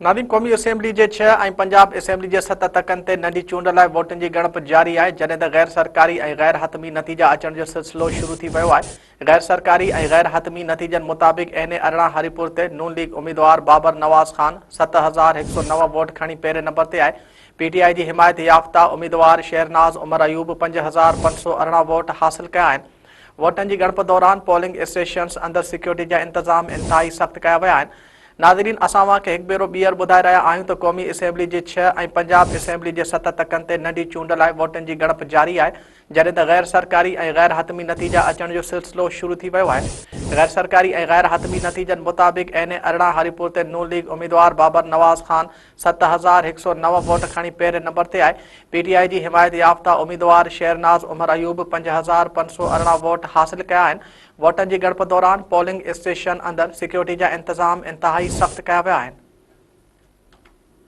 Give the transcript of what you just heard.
ناظرين قومي اسيمبلي جي ڇهه ۽ پنجاب اسيمبلي جي ست تڪن تي ننڍي چونڊ لاء ووٽن جي ڳڻپ جاري آهي جڏهن ته غير سرڪاري ۽ غير حتمي نتيجا اچڻ جو سلسلو شروع ٿي ويو آهي غير سرڪاري ۽ غير حتمي نتيجن مطابق اين اي 18 هريپور تي نون ليگ اميدوار بابر نواز خان 7109 ووٽ کڻي پهرين نمبر تي آهي پي ٽي آء جي حمايت يافته اميدوار شيرناز عمر ايوب 5518 ووٽ حاصل ڪيا آهن ووٽن جي ڳڻپ دوران پولنگ اسٽيشنز اندر سيڪيورٽي جا انتظام انتهائي سخت ڪيا ويا آهن ناظرين اسان اوهان کي هڪ ڀيرو ٻيهر ٻڌائي رهيا آهيون ته قومي اسيمبلي جي ڇهه ۽ پنجاب اسيمبلي جي ست تڪن تي ننڍي چونڊ لاء ووٽن جي ڳڻپ جاري آهي جڏهن ته غير سرڪاري ۽ غير حتمي نتيجا اچڻ جو سلسلو شروع ٿي ويو آهي غير سرڪاري ۽ غير حتمي نتيجن مطابق اين اي 18 هريپور تي نون ليگ اميدوار بابر نواز خان 7109 ووٽ کڻي پهرين نمبر تي آهي پي ٽي آء جي حمايت يافته اميدوار شيرناز عمر ايوب 5518 ووٽ حاصل ڪيا آهن ووٽن جي ڳڻپ دوران پولنگ اسٽيشن اندر سيڪيورٽي جا انتظام انتهائي سخت ڪيا ويا آهن.